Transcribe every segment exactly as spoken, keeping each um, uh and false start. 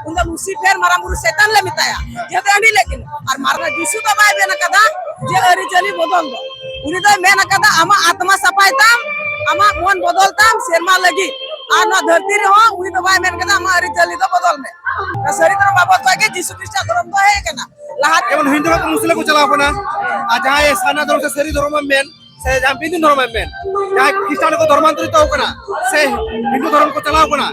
ᱩᱱᱤ ᱫᱚ ᱞᱩᱥᱤᱯᱷᱮᱨ, ᱢᱟᱨᱟᱝ ᱵᱩᱨᱩ ᱥᱮᱛᱟᱱ ᱞᱮ ᱢᱮᱛᱟᱭᱟ, ᱡᱮᱦᱮᱛᱩ ᱦᱟᱺᱰᱤ ᱞᱮ ᱠᱤᱱ᱾ ᱟᱨ ᱢᱟᱨᱟᱝ ᱡᱤᱥᱩ ᱫᱚ ᱵᱟᱭ ᱢᱮᱱ ᱟᱠᱟᱫᱟ ᱡᱮ ᱟᱹᱨᱤᱪᱟᱹᱞᱤ ᱵᱚᱫᱚᱞ ᱫᱚ᱾ ᱩᱱᱤ ᱫᱚᱭ ᱢᱮᱱ ᱟᱠᱟᱫᱟ, "ᱟᱢᱟᱜ ᱟᱛᱢᱟ ᱥᱟᱯᱷᱟᱭ ᱛᱟᱢ, ᱟᱢᱟᱜ ᱢᱚᱱ ᱵᱚᱫᱚᱞ ᱛᱟᱢ ᱥᱮᱨᱢᱟ ᱞᱟᱹᱜᱤᱫ᱾ ᱟᱨ ᱱᱚᱣᱟ ᱫᱷᱟᱹᱨᱛᱤ ᱨᱮᱦᱚᱸ ᱩᱱᱤ ᱫᱚ ᱵᱟᱭ ᱢᱮᱱ ᱠᱟᱫᱟ ᱟᱢᱟᱜ ᱟᱹᱨᱤᱪᱟᱹᱞᱤ ᱫᱚ ᱵᱚᱫᱚᱞ ᱢᱮ᱾" ᱥᱟᱹᱨᱤ ᱫᱷᱚᱨᱚᱢ ᱵᱟᱵᱚᱫ ᱠᱷᱚᱱ ᱜᱮ ᱡᱤᱥᱩ ᱠᱷᱨᱤᱥᱴᱟᱜ ᱫᱷᱚᱨᱚᱢ ᱫᱚ ᱦᱮᱡ ᱟᱠᱟᱱᱟ᱾ ᱞᱟᱦᱟ ᱡᱮᱢᱚᱱ ᱦᱤᱱᱫᱩ ᱠᱚ ᱢᱩᱥᱞᱟᱹ ᱠᱚ ᱪᱟᱞᱟᱣ ᱠᱟᱱᱟ, ᱟᱨ ᱡᱟᱦᱟᱸᱭ ᱥᱟᱨᱱᱟ ᱫᱷᱚᱨᱚᱢ ᱥᱮ ᱥᱟᱹᱨᱤ ᱫᱷᱚᱨᱚᱢ ᱮᱢ ᱢᱮᱱ, ᱥᱮ ᱡᱟᱦᱟᱸ ᱵᱤᱫᱩ ᱫᱷᱚᱨᱚᱢ ᱮᱢ ᱢᱮᱱ, ᱡᱟᱦᱟᱸᱭ ᱠᱷᱨᱤᱥᱴᱟᱱ ᱠᱚ ᱫᱷᱚᱨᱢᱟᱱᱛᱚᱨᱤᱛᱚ ᱠᱟᱱᱟ, ᱥᱮ ᱦᱤᱱᱫᱩ ᱫᱷᱚᱨᱚᱢ ᱠᱚ ᱪᱟᱞᱟᱣ ᱠᱟᱱᱟ,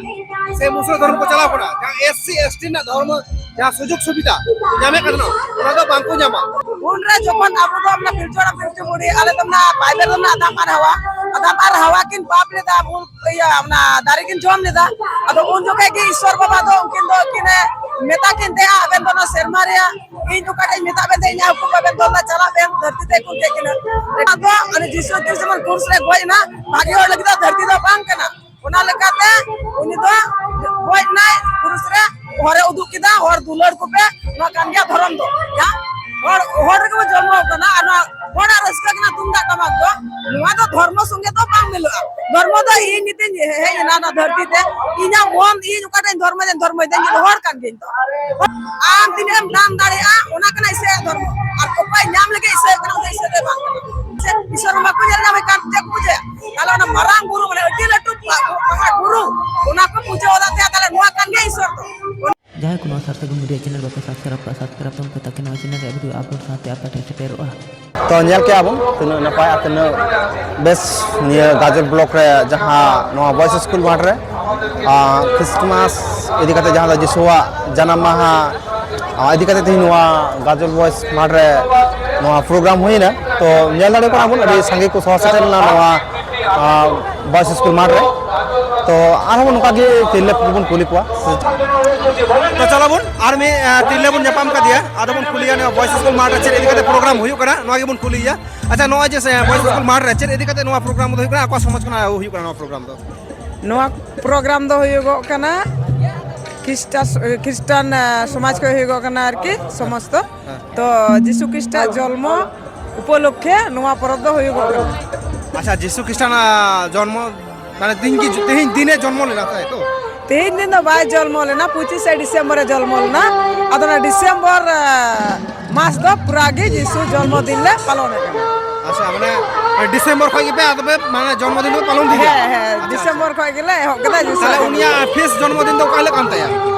ᱥᱮ ᱢᱩᱥᱞᱟᱹ ᱫᱷᱚᱨᱚᱢ ᱠᱚ ᱪᱟᱞᱟᱣ ᱠᱟᱱᱟ, ᱡᱟᱦᱟᱸ ᱮᱥ ᱥᱤ ᱮᱥ ᱴᱤ ᱨᱮᱱᱟᱜ ᱫᱷᱚᱨᱢᱚ ᱡᱟᱦᱟᱸ ᱥᱩᱡᱳᱜᱽ ᱥᱩᱵᱤᱫᱷᱟ ᱧᱟᱢᱮᱫ ᱠᱟᱱᱟ, ᱚᱱᱟ ᱫᱚ ᱵᱟᱝ ᱠᱚ ᱧᱟᱢᱟ᱾ ᱩᱱᱨᱮ ᱡᱚᱠᱷᱚᱱ ᱟᱵᱚ ᱫᱚ ᱚᱱᱟ ᱯᱤᱞᱪᱩ ᱦᱟᱲᱟᱢ ᱯᱤᱞᱪᱩ ᱵᱩᱲᱦᱤ, ᱟᱞᱮ ᱫᱚ ᱚᱱᱟ ᱵᱟᱭᱵᱮᱞ ᱨᱮᱱᱟᱜ ᱟᱫᱟᱢ ᱟᱨ ᱦᱟᱣᱟ, ᱟᱫᱟᱢ ᱟᱨ ᱦᱟᱣᱟ ᱠᱤᱱ ᱯᱟᱯ ᱞᱮᱫᱟ, ᱵᱷᱩᱞ, ᱤᱭᱟᱹ, ᱚᱱᱟ ᱫᱟᱨᱮ ᱠᱤᱱ ᱡᱚᱢ ᱞᱮᱫᱟ᱾ ᱟᱫᱚ ᱩᱱ ᱡᱚᱠᱷᱮᱡ ᱜᱮ ᱤᱥᱥᱚᱨ ᱵᱟᱵᱟ ᱫᱚ ᱩᱱᱠᱤᱱ ᱫᱚ ᱠᱤᱱ ᱢᱮᱛᱟ ᱠᱤᱱ ᱛᱟᱦᱮᱸᱜᱼᱟ, "ᱟᱵᱮᱱ ᱫᱚ ᱚᱱᱟ ᱥᱮᱨᱢᱟ ᱨᱮᱭᱟᱜ, ᱤᱧ ᱚᱠᱟᱴᱟᱜ ᱤᱧ ᱢᱮᱛᱟᱜ ᱵᱮᱱ ᱛᱟᱦᱮᱸ, ᱤᱧᱟᱹᱜ ᱦᱩᱠᱩᱢ ᱵᱟᱵᱮᱱ ᱫᱚᱦᱚ ᱞᱮᱫᱟ, ᱪᱟᱞᱟᱜ ᱵᱮᱱ", ᱫᱷᱟᱹᱨᱛᱤ ᱛᱮ ᱠᱩᱞ ᱠᱮᱫ ᱠᱤᱱᱟ᱾ ᱚᱱᱟ ᱫᱚ ᱩᱱᱤ ᱡᱤᱥᱩ ᱠᱷᱨᱤᱥᱴ ᱡᱮᱢᱚᱱ ᱠᱨᱩᱥ ᱨᱮ ᱜᱚᱡ ᱮᱱᱟ, ᱵᱷᱟᱜᱤ ᱦᱚᱲ ᱞᱟᱹᱜᱤᱫ ᱫᱚ ᱫᱷᱟᱹᱨᱛᱤ ᱫᱚ ᱵᱟᱝ ᱠᱟᱱᱟ᱾ ᱚᱱᱟ ᱞᱮᱠᱟᱛᱮ ᱩᱱᱤ ᱫᱚ ᱜᱚᱡ ᱮᱱᱟᱭ ᱠᱨᱩᱥ ᱨᱮ, ᱦᱚᱨᱮ ᱩᱫᱩᱜ ᱠᱮᱫᱟ, "ᱦᱚᱲ ᱫᱩᱞᱟᱹᱲ ᱠᱚᱯᱮ, ᱱᱚᱣᱟ ᱠᱟᱱ ᱜᱮᱭᱟ ᱫᱷᱚᱨᱚᱢ ᱫᱚ᱾" ᱦᱮᱸ? ᱦᱚᱲ, ᱦᱚᱲ ᱨᱮᱜᱮ ᱵᱚ ᱡᱚᱱᱢᱚ ᱠᱟᱱᱟ, ᱟᱨ ᱱᱚᱣᱟ ᱦᱚᱲᱟᱜ ᱨᱟᱹᱥᱠᱟᱹ ᱠᱟᱱᱟ ᱛᱩᱢᱫᱟᱜ ᱴᱟᱢᱟᱠ ᱫᱚ, ᱱᱚᱣᱟ ᱫᱚ ᱫᱷᱚᱨᱢᱚ ᱥᱚᱸᱜᱮ ᱫᱚ ᱵᱟᱝ ᱢᱤᱞᱟᱹᱜᱼᱟ᱾ ᱫᱷᱚᱨᱢᱚ ᱫᱚ ᱤᱧ ᱱᱤᱛᱤᱧ ᱦᱮᱡ ᱮᱱᱟ ᱱᱚᱣᱟ ᱫᱷᱟᱹᱨᱛᱤ ᱛᱮ, ᱤᱧᱟᱹᱜ ᱢᱚᱱ, ᱤᱧ ᱚᱠᱟᱴᱟᱜ ᱤᱧ ᱫᱷᱚᱨᱢᱚ ᱫᱟᱹᱧ, ᱫᱷᱚᱨᱢᱚ ᱫᱟᱹᱧ, ᱤᱧ ᱫᱚ ᱦᱚᱲ ᱠᱟᱱ ᱜᱤᱭᱟᱹᱧ ᱛᱚ᱾ ᱟᱢ ᱛᱤᱱᱟᱹᱜ ᱮᱢ ᱫᱟᱱ ᱫᱟᱲᱮᱭᱟᱜᱼᱟ, ᱚᱱᱟ ᱠᱟᱱᱟ ᱤᱥᱟᱹᱭᱟᱜ ᱫᱷᱚᱨᱢᱚ᱾ ᱟᱨ ᱚᱠᱚᱭ ᱧᱟᱢ ᱞᱟᱹᱜᱤᱫ ᱤᱥᱟᱹᱭ ᱠᱟᱱᱟ, ᱩᱱᱤ ᱫᱚ ᱤᱥᱟᱹᱭ ᱫᱚ ᱵᱟᱝ ᱠᱟᱱᱟ᱾ ᱥᱮ ᱤᱥᱚᱨ ᱵᱟᱠᱚ ᱧᱮᱞ ᱧᱟᱢᱮ ᱠᱟᱱ ᱪᱮᱫ ᱠᱚ ᱵᱩᱡᱷᱟᱹᱭᱟ? ᱛᱟᱦᱞᱮ ᱚᱱᱟ ᱢᱟᱨᱟᱝ ᱵᱩᱨᱩ, ᱢᱟᱱᱮ ᱟᱹᱰᱤ ᱞᱟᱹᱴᱩ ᱯᱟ-, ᱯᱟᱦᱟᱲ ᱵᱩᱨᱩ, ᱚᱱᱟ ᱠᱚ ᱯᱩᱡᱟᱹ ᱟᱫᱟ ᱛᱮ, ᱛᱟᱦᱞᱮ ᱱᱚᱣᱟ ᱠᱟᱱ ᱜᱮᱭᱟ ᱤᱥᱚᱨ ᱫᱚ᱾ ᱡᱟᱦᱟᱸᱭ ᱠᱚ ᱱᱚᱣᱟ ᱥᱟᱨ ᱥᱟᱹᱜᱩᱱ ᱢᱤᱰᱤᱭᱟ ᱪᱮᱱᱮᱞ ᱵᱟᱠᱚ ᱥᱟᱵᱥᱠᱨᱟᱭᱤᱵ ᱠᱟᱜᱼᱟ, ᱥᱟᱵᱥᱠᱨᱟᱭᱤᱵ ᱛᱟᱵᱚᱱ ᱯᱮ, ᱛᱟᱠᱤ ᱱᱚᱣᱟ ᱪᱮᱱᱮᱞ ᱨᱮ ᱵᱷᱤᱰᱤᱭᱳ ᱟᱯᱞᱳᱰ ᱥᱟᱶᱛᱮ ᱟᱯᱮ ᱴᱷᱮᱱ ᱥᱮᱴᱮᱨᱚᱜᱼᱟ᱾ ᱛᱚ ᱧᱮᱞ ᱠᱮᱜᱼᱟ ᱵᱚᱱ ᱛᱤᱱᱟᱹᱜ ᱱᱟᱯᱟᱭ ᱟᱨ ᱛᱤᱱᱟᱹᱜ ᱵᱮᱥ ᱱᱤᱭᱟᱹ ᱜᱟᱡᱚᱞ ᱵᱞᱚᱠ ᱨᱮ ᱡᱟᱦᱟᱸ ᱱᱚᱣᱟ ᱵᱚᱭᱮᱥ ᱥᱠᱩᱞ ᱢᱟᱴᱷ ᱨᱮ, ᱟᱸ, ᱠᱷᱨᱤᱥᱴᱢᱟᱥ ᱤᱫᱤ ᱠᱟᱛᱮ, ᱡᱟᱦᱟᱸ ᱫᱚ ᱡᱤᱥᱩᱣᱟᱜ ᱡᱟᱱᱟᱢ ᱢᱟᱦᱟ, ᱟᱸ, ᱤᱫᱤ ᱠᱟᱛᱮ ᱛᱮᱦᱮᱧ ᱱᱚᱣᱟ ᱜᱟᱡᱚᱞ ᱵᱚᱭᱮᱥ ᱢᱟᱴᱷ ᱨᱮ ᱱᱚᱣᱟ ᱯᱨᱳᱜᱨᱟᱢ ᱦᱩᱭᱱᱟ᱾ ᱛᱚ ᱧᱮᱞ ᱫᱟᱲᱮᱭᱟᱜ ᱠᱟᱱᱟ ᱵᱚᱱ ᱟᱹᱰᱤ ᱥᱟᱸᱜᱮ ᱠᱚ ᱥᱚᱦᱚᱨ ᱥᱮᱴᱮᱨ ᱞᱮᱱᱟ ᱱᱚᱣᱟ, ᱟᱸ, ᱵᱚᱭᱮᱥ ᱥᱠᱩᱞ ᱢᱟᱴᱷ ᱨᱮ᱾ ᱛᱚ ᱟᱨᱦᱚᱸ ᱱᱚᱝᱠᱟ ᱜᱮ ᱛᱤᱨᱞᱟᱹ ᱠᱚᱵᱚᱱ ᱠᱩᱞᱤ ᱠᱚᱣᱟ᱾ ᱛᱚ ᱪᱚᱞᱚ ᱵᱚᱱ ᱟᱨ ᱢᱤᱫ, ᱟᱸ, ᱛᱤᱨᱞᱟᱹ ᱵᱚᱱ ᱧᱟᱯᱟᱢ ᱠᱟᱫᱮᱭᱟ, ᱟᱫᱚ ᱵᱚᱱ ᱠᱩᱞᱤᱭᱟ ᱱᱚᱣᱟ ᱵᱚᱭᱮᱥ ᱥᱠᱩᱞ ᱢᱟᱴᱷ ᱨᱮ ᱪᱮᱫ ᱤᱫᱤ ᱠᱟᱛᱮ ᱯᱨᱳᱜᱨᱟᱢ ᱦᱩᱭᱩᱜ ᱠᱟᱱᱟ, ᱱᱚᱣᱟ ᱜᱮᱵᱚᱱ ᱠᱩᱞᱤᱭᱟ᱾ ᱟᱪᱪᱷᱟ, ᱱᱚᱜᱼᱚᱭ ᱡᱮ ᱥᱮ ᱵᱚᱭᱮᱥ ᱥᱠᱩᱞ ᱢᱟᱴᱷ ᱨᱮ ᱪᱮᱫ ᱤᱫᱤ ᱠᱟᱛᱮ ᱱᱚᱣᱟ ᱯᱨᱳᱜᱨᱟᱢ ᱫᱚ ᱦᱩᱭᱩᱜ ᱠᱟᱱᱟ, ᱚᱠᱟ ᱥᱚᱢᱟᱡᱽ ᱠᱷᱚᱱᱟᱜ ᱦᱩᱭᱩᱜ ᱠᱟᱱᱟ ᱱᱚᱣᱟ ᱯᱨᱳᱜᱨᱟᱢ ᱫᱚ? ᱱᱚᱣᱟ ᱯᱨᱳᱜᱨᱟᱢ ᱫᱚ ᱦᱩᱭᱩᱜᱚᱜ ᱠᱟᱱᱟ ᱠᱷᱨᱤᱥᱴᱟ-, ᱠᱷᱨᱤᱥᱴᱟᱱ, ᱟᱸ, ᱥᱚᱢᱟᱡᱽ ᱠᱷᱚᱱ ᱦᱩᱭᱩᱜᱚᱜ ᱠᱟᱱᱟ ᱟᱨᱠᱤ, ᱥᱚᱢᱚᱥᱛᱚ᱾ ᱦᱮᱸ᱾ ᱛᱚ ᱡᱤᱥᱩ ᱠᱷᱨᱤᱥᱴᱟᱜ ᱡᱚᱱᱢᱚ ᱩᱯᱚᱞᱚᱠᱠᱷᱮ ᱱᱚᱣᱟ ᱯᱚᱨᱚᱵᱽ ᱫᱚ ᱦᱩᱭᱩᱜᱚᱜ ᱠᱟᱱᱟ᱾ ᱟᱪᱪᱷᱟ, ᱡᱤᱥᱩ ᱠᱷᱨᱤᱥᱴᱟᱱᱟᱜ ᱡᱚᱱᱢᱚ, ᱢᱟᱱᱮ ᱛᱤᱦᱤᱧ ᱜᱮ, ᱛᱤᱦᱤᱧ ᱫᱤᱱᱮ ᱡᱚᱱᱢᱚ ᱞᱮᱱᱟ, ᱛᱟᱭ ᱛᱚ? ᱛᱮᱦᱮᱧ ᱫᱤᱱ ᱫᱚ ᱵᱟᱭ ᱡᱚᱱᱢᱚ ᱞᱮᱱᱟ, ᱯᱚᱸᱪᱤᱥᱮ ᱰᱤᱥᱮᱢᱵᱚᱨ ᱮ ᱡᱚᱱᱢᱚ ᱞᱮᱱᱟ᱾ ᱟᱫᱚ ᱚᱱᱟ ᱰᱤᱥᱮᱢᱵᱚᱨ ᱟᱸ, ᱢᱟᱥ ᱫᱚ ᱯᱩᱨᱟ ᱜᱮ ᱡᱤᱥᱩ ᱡᱚᱱᱢᱚ ᱫᱤᱱ ᱞᱮ ᱯᱟᱞᱚᱱᱮᱫ ᱠᱟᱱᱟ᱾ ᱟᱪᱪᱷᱟ, ᱢᱟᱱᱮ ᱰᱤᱥᱮᱢᱵᱚᱨ ᱠᱷᱚᱱ ᱜᱮᱯᱮ ᱟᱫᱚ ᱯᱮ ᱢᱟᱱᱮ ᱡᱚᱱᱢᱚ ᱫᱤᱱ ᱫᱚ ᱯᱟᱞᱚᱱ ᱤᱫᱤᱭᱟ? ᱦᱮᱸ, ᱦᱮᱸ, ᱟᱪᱪᱷᱟ, ᱰᱤᱥᱮᱢᱵᱚᱨ ᱟᱪᱪᱷᱟ᱾ ᱠᱷᱚᱱ ᱜᱮᱞᱮ ᱮᱦᱚᱵ ᱠᱮᱫᱟ ᱡᱤᱥᱩ ᱛᱟᱦᱞᱮ ᱡᱚᱱᱢᱚ ᱩᱱᱤᱭᱟᱜ ᱯᱷᱤᱥ ᱡᱚᱱᱢᱚ ᱫᱤᱱ ᱫᱚ ᱚᱠᱟ ᱦᱤᱞᱳᱜ ᱠᱟᱱ ᱛᱟᱭᱟ?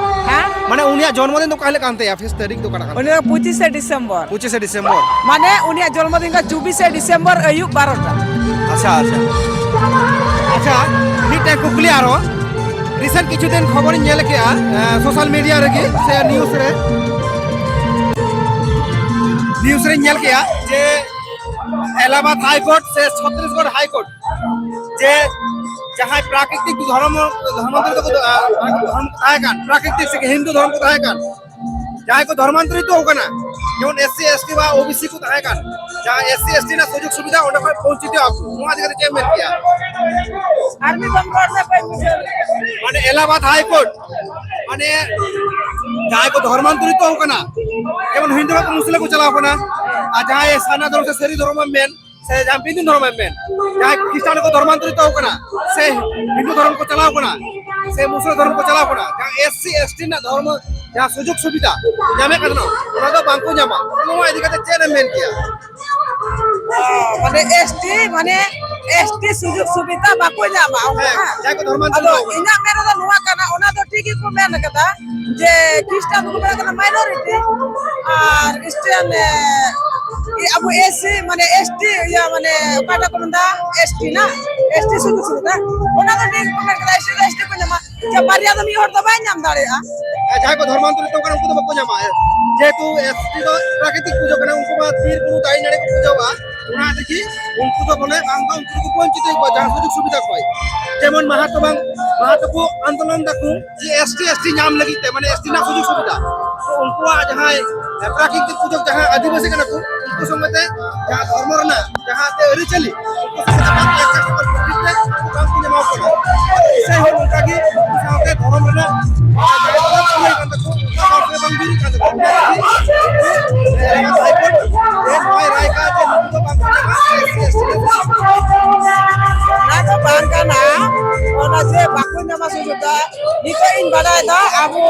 ᱦᱮᱸ? ᱢᱟᱱᱮ ᱩᱱᱤᱭᱟᱜ ᱡᱚᱱᱢᱚ ᱫᱤᱱ ᱫᱚ ᱚᱠᱟ ᱦᱤᱞᱳᱜ ᱠᱟᱱ ᱛᱟᱭᱟ? ᱯᱷᱤᱥ ᱛᱟᱹᱨᱤᱠᱷ ᱫᱚ ᱚᱠᱟᱴᱟᱜ ᱠᱟᱱ ᱩᱱᱤ ᱛᱟᱭᱟ? ᱫᱚ ᱯᱚᱸᱪᱤᱥᱮ ᱰᱤᱥᱮᱢᱵᱚᱨ᱾ ᱯᱚᱸᱪᱤᱥᱮ ᱰᱤᱥᱮᱢᱵᱚᱨ᱾ ᱢᱟᱱᱮ ᱩᱱᱤᱭᱟᱜ ᱡᱚᱱᱢᱚ ᱫᱤᱱ ᱫᱚ ᱪᱚᱵᱵᱤᱥᱮ ᱰᱤᱥᱮᱢᱵᱚᱨ ᱟᱹᱭᱩᱵ ᱵᱟᱨᱚᱴᱟ᱾ ᱟᱪᱪᱷᱟ, ᱟᱪᱪᱷᱟ᱾ ᱟᱪᱪᱷᱟ, ᱢᱤᱫᱴᱮᱱ ᱠᱩᱠᱞᱤ ᱟᱨᱚ᱾ ᱨᱤᱥᱮᱱᱴ ᱠᱤᱪᱷᱩ ᱫᱤᱱ ᱠᱷᱚᱵᱚᱨᱤᱧ ᱧᱮᱞ ᱠᱮᱜᱼᱟ, ᱮ, ᱥᱳᱥᱟᱞ ᱢᱤᱰᱤᱭᱟ ᱨᱮᱜᱮ ᱥᱮ ᱱᱤᱭᱩᱡᱽ ᱨᱮ, ᱱᱤᱭᱩᱡᱽ ᱨᱮᱧ ᱧᱮᱞ ᱠᱮᱜᱼᱟ ᱡᱮ ᱮᱞᱟᱦᱟᱵᱟᱫ ᱦᱟᱭ ᱠᱳᱨᱴ ᱥᱮ ᱪᱷᱚᱛᱨᱤᱥᱜᱚᱲ ᱦᱟᱭ ᱠᱳᱨᱴ ᱡᱮ ᱡᱟᱦᱟᱸᱭ ᱯᱨᱟᱠᱨᱤᱛᱤᱠ ᱫᱷᱚᱨᱚᱢ, ᱫᱷᱚᱨᱢᱚ ᱫᱷᱚᱨᱚᱢ ᱠᱚ, ᱟ, ᱫᱷᱚᱨᱚᱢ ᱠᱚ ᱛᱟᱦᱮᱸ ᱠᱟᱱ, ᱯᱨᱟᱠᱨᱤᱛᱤᱠ ᱥᱮ ᱦᱤᱱᱫᱩ ᱫᱷᱚᱨᱚᱢ ᱠᱚ ᱛᱟᱦᱮᱸ ᱠᱟᱱ, ᱡᱟᱦᱟᱸᱭ ᱠᱚ ᱫᱷᱚᱨᱢᱟᱱᱛᱚᱨᱤᱛᱚ ᱟᱠᱟᱱᱟ, ᱡᱮᱢᱚᱱ ᱮᱥ ᱥᱤ, ᱮᱥ ᱴᱤ ᱵᱟ ᱳ ᱵᱤ ᱥᱤ ᱠᱚ ᱛᱟᱦᱮᱸ ᱠᱟᱱ, ᱡᱟᱦᱟᱸ ᱮᱥ ᱥᱤ, ᱮᱥ ᱴᱤ ᱨᱮᱱᱟᱜ ᱥᱩᱡᱳᱜᱽ ᱥᱩᱵᱤᱫᱷᱟ ᱚᱸᱰᱮ ᱠᱷᱚᱱ ᱵᱚᱧᱪᱤᱛ ᱟᱠᱚ, ᱱᱚᱣᱟ ᱤᱫᱤ ᱠᱟᱛᱮ ᱪᱮᱫ ᱮᱢ ᱢᱮᱱ ᱠᱮᱭᱟ? ᱟᱨ ᱢᱤᱫ ᱫᱚᱢ ᱨᱚᱲ ᱢᱮ, ᱵᱟᱹᱧ ᱵᱩᱡᱷᱟᱹᱣ ᱞᱮᱫᱟ᱾ ᱢᱟᱱᱮ ᱮᱞᱟᱦᱟᱵᱟᱫ ᱦᱟᱭ ᱠᱳᱨᱴ, ᱢᱟᱱᱮ ᱡᱟᱦᱟᱸᱭ ᱠᱚ ᱫᱷᱚᱨᱢᱟᱱᱛᱚᱨᱤᱛᱚ ᱟᱠᱟᱱᱟ, ᱡᱮᱢᱚᱱ ᱦᱤᱱᱫᱩ ᱠᱷᱚᱱ ᱢᱩᱥᱞᱟᱹ ᱠᱚ ᱪᱟᱞᱟᱣ ᱠᱟᱱᱟ, ᱟᱨ ᱡᱟᱦᱟᱸᱭ ᱥᱟᱨᱱᱟ ᱫᱷᱚᱨᱚᱢ ᱥᱮ ᱥᱟᱹᱨᱤ ᱫᱷᱚᱨᱚᱢ ᱮᱢ ᱢᱮᱱ, ᱥᱮ ᱡᱟᱦᱟᱸ ᱵᱤᱫᱩ ᱫᱷᱚᱨᱚᱢ ᱮᱢ ᱢᱮᱱ, ᱡᱟᱦᱟᱸᱭ ᱠᱷᱨᱤᱥᱴᱟᱱ ᱠᱚ ᱫᱷᱚᱨᱢᱟᱱᱛᱚᱨᱤᱛᱚ ᱠᱟᱱᱟ, ᱥᱮ ᱦᱤᱱᱫᱩ ᱫᱷᱚᱨᱚᱢ ᱠᱚ ᱪᱟᱞᱟᱣ ᱠᱟᱱᱟ, ᱥᱮ ᱢᱩᱥᱞᱟᱹ ᱫᱷᱚᱨᱚᱢ ᱠᱚ ᱪᱟᱞᱟᱣ ᱠᱟᱱᱟ, ᱡᱟᱦᱟᱸ ᱮᱥ ᱥᱤ, ᱮᱥ ᱴᱤ ᱨᱮᱱᱟᱜ ᱫᱷᱚᱨᱢᱚ ᱡᱟᱦᱟᱸ ᱥᱩᱡᱳᱜᱽ ᱥᱩᱵᱤᱫᱷᱟ ᱧᱟᱢᱮᱫ ᱠᱟᱱᱟ, ᱚᱱᱟ ᱫᱚ ᱵᱟᱝ ᱠᱚ ᱧᱟᱢᱟ᱾ ᱱᱚᱣᱟ ᱤᱫᱤ ᱠᱟᱛᱮ ᱪᱮᱫ ᱮᱢ ᱢᱮᱱ ᱠᱮᱭᱟ? ᱚ, ᱢᱟᱱᱮ ᱮᱥ ᱴᱤ, ᱢᱟᱱᱮ ᱮᱥ ᱴᱤ ᱥᱩᱡᱳᱜᱽ ᱥᱩᱵᱤᱫᱷᱟ ᱵᱟᱠᱚ ᱧᱟᱢᱟ, ᱚᱱᱠᱟ ᱦᱮᱸ, ᱵᱟᱝ? ᱡᱟᱦᱟᱸᱭ ᱠᱚ ᱫᱷᱚᱨᱢᱟᱱᱛᱚᱨᱤᱛᱚ ᱟᱫᱚ ᱠᱟᱱᱟ᱾ ᱤᱧᱟᱹᱜ ᱢᱮᱱ ᱨᱮᱫᱚ ᱱᱚᱣᱟ ᱠᱟᱱᱟ, ᱚᱱᱟ ᱫᱚ ᱴᱷᱤᱠ ᱜᱮᱠᱚ ᱢᱮᱱ ᱠᱟᱫᱟ ᱡᱮ ᱠᱷᱨᱤᱥᱴᱟᱱ ᱫᱚᱠᱚ ᱢᱮᱱ ᱠᱟᱱᱟ minority, ᱟᱨ ᱠᱷᱨᱤᱥᱴᱟᱱ, ᱮ, ᱟᱵᱚ ᱮᱥ ᱥᱤ, ᱢᱟᱱᱮ ᱮᱥ ᱴᱤ, ᱤᱭᱟᱹ, ᱢᱟᱱᱮ ᱚᱠᱟᱴᱟᱜ ᱠᱚ ᱢᱮᱱᱫᱟ, ᱮᱥ ᱴᱤ ᱱᱟ, ᱮᱥ ᱴᱤ ᱥᱩᱡᱳᱜᱽ ᱥᱩᱵᱤᱫᱷᱟ, ᱚᱱᱟ ᱫᱚ ᱴᱷᱤᱠ ᱜᱮᱠᱚ ᱢᱮᱱ ᱠᱟᱫᱟ, ᱮᱥ ᱴᱤ ᱫᱚ ᱮᱥ ᱴᱤ ᱠᱚ ᱧᱟᱢᱟ᱾ ᱡᱮ ᱵᱟᱨᱭᱟ ᱫᱚ ᱢᱤᱫ ᱦᱚᱲ ᱫᱚ ᱵᱟᱭ ᱧᱟᱢ ᱫᱟᱲᱮᱭᱟᱜᱼᱟ᱾ ᱟᱨ ᱡᱟᱦᱟᱸᱭ ᱠᱚ ᱫᱷᱚᱨᱢᱟᱱᱛᱚᱨᱤᱛᱚ ᱠᱟᱱᱟ, ᱩᱱᱠᱩ ᱫᱚ ᱵᱟᱠᱚ ᱧᱟᱢᱟ᱾ ᱡᱮᱦᱮᱛᱩ ᱮᱥ ᱴᱤ ᱫᱚ ᱯᱨᱟᱠᱨᱤᱛᱤᱠ ᱯᱩᱡᱟᱹ ᱠᱟᱱᱟ, ᱩᱱᱠᱩ ᱢᱟ ᱵᱤᱨ ᱵᱩᱨᱩ ᱫᱟᱨᱮ ᱱᱟᱹᱲᱤ ᱠᱚ ᱯᱩᱡᱟᱹᱣᱟ, ᱚᱱᱟ ᱛᱮᱜᱮ ᱩᱱᱠᱩ ᱫᱚ ᱵᱚᱞᱮ ᱵᱟᱝ ᱫᱚ ᱩᱱᱠᱩ ᱫᱚᱠᱚ ᱵᱚᱧᱪᱤᱛ ᱦᱩᱭ ᱠᱚᱣᱟ ᱡᱟᱦᱟᱸ ᱥᱩᱡᱳᱜᱽ ᱥᱩᱵᱤᱫᱷᱟ ᱠᱷᱚᱱ᱾ ᱡᱮᱢᱚᱱ ᱢᱟᱦᱟᱛᱚ ᱵᱟᱝ, ᱢᱟᱦᱟᱛᱚ ᱠᱚ ᱟᱱᱫᱳᱞᱚᱱ ᱫᱟᱠᱚ ᱡᱮ ᱮᱥ ᱴᱤ, ᱮᱥ ᱴᱤ ᱧᱟᱢ ᱞᱟᱹᱜᱤᱫ ᱛᱮ, ᱢᱟᱱᱮ ᱮᱥ ᱴᱤ ᱨᱮᱱᱟᱜ ᱥᱩᱡᱳᱜᱽ ᱥᱩᱵᱤᱫᱷᱟ᱾ ᱛᱚ ᱩᱱᱠᱩᱣᱟᱜ ᱡᱟᱦᱟᱸᱭ ᱯᱨᱟᱠᱨᱤᱛᱤᱠ ᱯᱩᱡᱟᱹ ᱡᱟᱦᱟᱸ ᱟᱹᱫᱤᱵᱟᱹᱥᱤ ᱠᱟᱱᱟ ᱠᱚ, ᱩᱱᱠᱩ ᱥᱚᱸᱜᱮ ᱛᱮ ᱡᱟᱦᱟᱸ ᱫᱷᱚᱨᱢᱚ ᱨᱮᱱᱟᱜ ᱡᱟᱦᱟᱸ ᱛᱮ ᱟᱹᱨᱤᱪᱟᱹᱞᱤ, ᱩᱱᱠᱩ ᱥᱚᱸᱜᱮ ᱛᱮ ᱵᱟᱝ ᱮᱰᱡᱟᱥᱴ ᱠᱟᱱᱟ, ᱠᱷᱟᱹᱛᱤᱨ ᱛᱮ ᱵᱟᱝ ᱠᱚ ᱧᱟᱢᱟ ᱠᱚ ᱠᱟᱱᱟ᱾ ᱤᱥᱟᱹᱭ ᱦᱚᱸ ᱚᱱᱠᱟ ᱜᱮ ᱩᱱᱠᱩ ᱥᱟᱶᱛᱮ ᱫᱷᱚᱨᱚᱢ ᱨᱮᱱᱟᱜ ᱡᱟᱦᱟᱸ ᱠᱟᱱ ᱛᱟᱠᱚ, ᱚᱱᱟ ᱥᱟᱶᱛᱮ ᱵᱟᱝ ᱡᱩᱨᱤᱜ ᱠᱟᱱ ᱛᱟᱠᱚ᱾ ᱱᱚᱣᱟᱭ ᱨᱟᱭ ᱠᱟᱜ ᱡᱮ ᱱᱩᱠᱩ ᱫᱚ ᱵᱟᱝ ᱠᱚ ᱧᱟᱢᱟ, ᱮᱥ ᱥᱤ, ᱮᱥ ᱴᱤ ᱨᱮ᱾ ᱚᱱᱟ ᱫᱚ ᱵᱟᱝ ᱠᱟᱱᱟ, ᱚᱱᱟ ᱡᱮ ᱵᱟᱠᱚ ᱧᱟᱢᱟ ᱥᱩᱡᱳᱜᱽ ᱫᱚ, ᱟᱵᱚ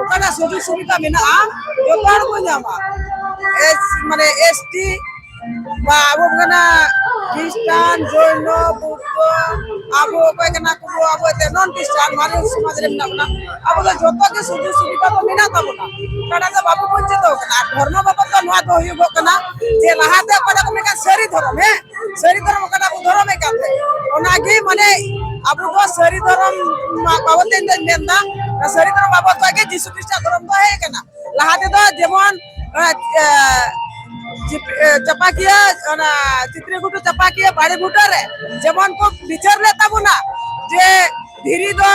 ᱚᱠᱟᱴᱟᱜ ᱥᱩᱡᱳᱜᱽ ᱥᱩᱵᱤᱫᱷᱟ ᱢᱮᱱᱟᱜᱼᱟ, ᱡᱚᱛᱚ ᱦᱚᱲ ᱠᱚ ᱧᱟᱢᱟ᱾ ᱮᱥ ᱢᱟᱱᱮ ᱮᱥ ᱴᱤ ᱵᱟ ᱟᱵᱚ ᱠᱟᱱᱟ ᱠᱷᱨᱤᱥᱴᱟᱱ, ᱡᱚᱭᱱᱚ, ᱵᱩᱫᱽᱫᱷᱚ, ᱟᱵᱚ ᱚᱠᱚᱭ ᱠᱟᱱᱟ ᱠᱚ, ᱟᱵᱚ ᱮᱱᱛᱮ ᱱᱚᱱ ᱠᱷᱨᱤᱥᱴᱟᱱ ᱢᱟᱱᱮ ᱥᱚᱢᱟᱡᱽ ᱨᱮ ᱢᱮᱱᱟᱜ ᱵᱚᱱᱟ, ᱟᱵᱚ ᱫᱚ ᱡᱚᱛᱚ ᱜᱮ ᱥᱩᱡᱳᱜᱽ ᱥᱩᱵᱤᱫᱷᱟ ᱫᱚ ᱢᱮᱱᱟᱜ ᱛᱟᱵᱚᱱᱟ᱾ ᱚᱠᱟᱴᱟᱜ ᱫᱚ ᱵᱟᱵᱚ ᱵᱚᱧᱪᱤᱛᱚ ᱠᱟᱱᱟ᱾ ᱟᱨ ᱫᱷᱚᱨᱢᱚ ᱵᱟᱵᱚᱫ ᱫᱚ ᱱᱚᱣᱟ ᱫᱚ ᱦᱩᱭᱩᱜᱚᱜ ᱠᱟᱱᱟ ᱡᱮ ᱞᱟᱦᱟᱛᱮ ᱚᱠᱟᱴᱟᱜ ᱠᱚ ᱢᱮᱱᱟ ᱥᱟᱹᱨᱤ ᱫᱷᱚᱨᱚᱢ, ᱦᱮᱸ, ᱥᱟᱹᱨᱤ ᱫᱷᱚᱨᱚᱢ ᱚᱠᱟᱴᱟᱜ ᱵᱚ ᱫᱷᱚᱨᱚᱢᱮᱫ ᱠᱟᱱ ᱛᱟᱦᱮᱸᱫ, ᱚᱱᱟᱜᱮ ᱢᱟᱱᱮ ᱟᱵᱚ ᱫᱚ ᱥᱟᱹᱨᱤ ᱫᱷᱚᱨᱚᱢ ᱢᱟ ᱵᱟᱵᱚᱛ ᱛᱮ ᱤᱧ ᱫᱚᱧ ᱢᱮᱱᱫᱟ, ᱥᱟᱹᱨᱤ ᱫᱷᱚᱨᱚᱢ ᱵᱟᱵᱚᱛ ᱠᱷᱚᱱ ᱜᱮ ᱡᱤᱥᱩ ᱠᱷᱨᱤᱥᱴᱟᱜ ᱫᱷᱚᱨᱚᱢ ᱫᱚ ᱦᱮᱡ ᱟᱠᱟᱱᱟ᱾ ᱞᱟᱦᱟ ᱛᱮᱫᱚ ᱡᱮᱢᱚᱱ ᱚᱱᱟ, ᱮ, ᱪᱤᱯ-, ᱮ, ᱪᱟᱯᱟᱠᱤᱭᱟᱹ, ᱚᱱᱟ ᱪᱤᱛᱨᱤᱜᱷᱩᱴᱩ ᱪᱟᱯᱟᱠᱤᱭᱟᱹ ᱵᱟᱲᱮ ᱵᱩᱴᱟᱹ ᱨᱮ ᱡᱮᱢᱚᱱ ᱠᱚ ᱵᱤᱪᱟᱹᱨ ᱞᱮᱫ ᱛᱟᱵᱚᱱᱟ ᱡᱮ ᱫᱷᱤᱨᱤ ᱫᱚ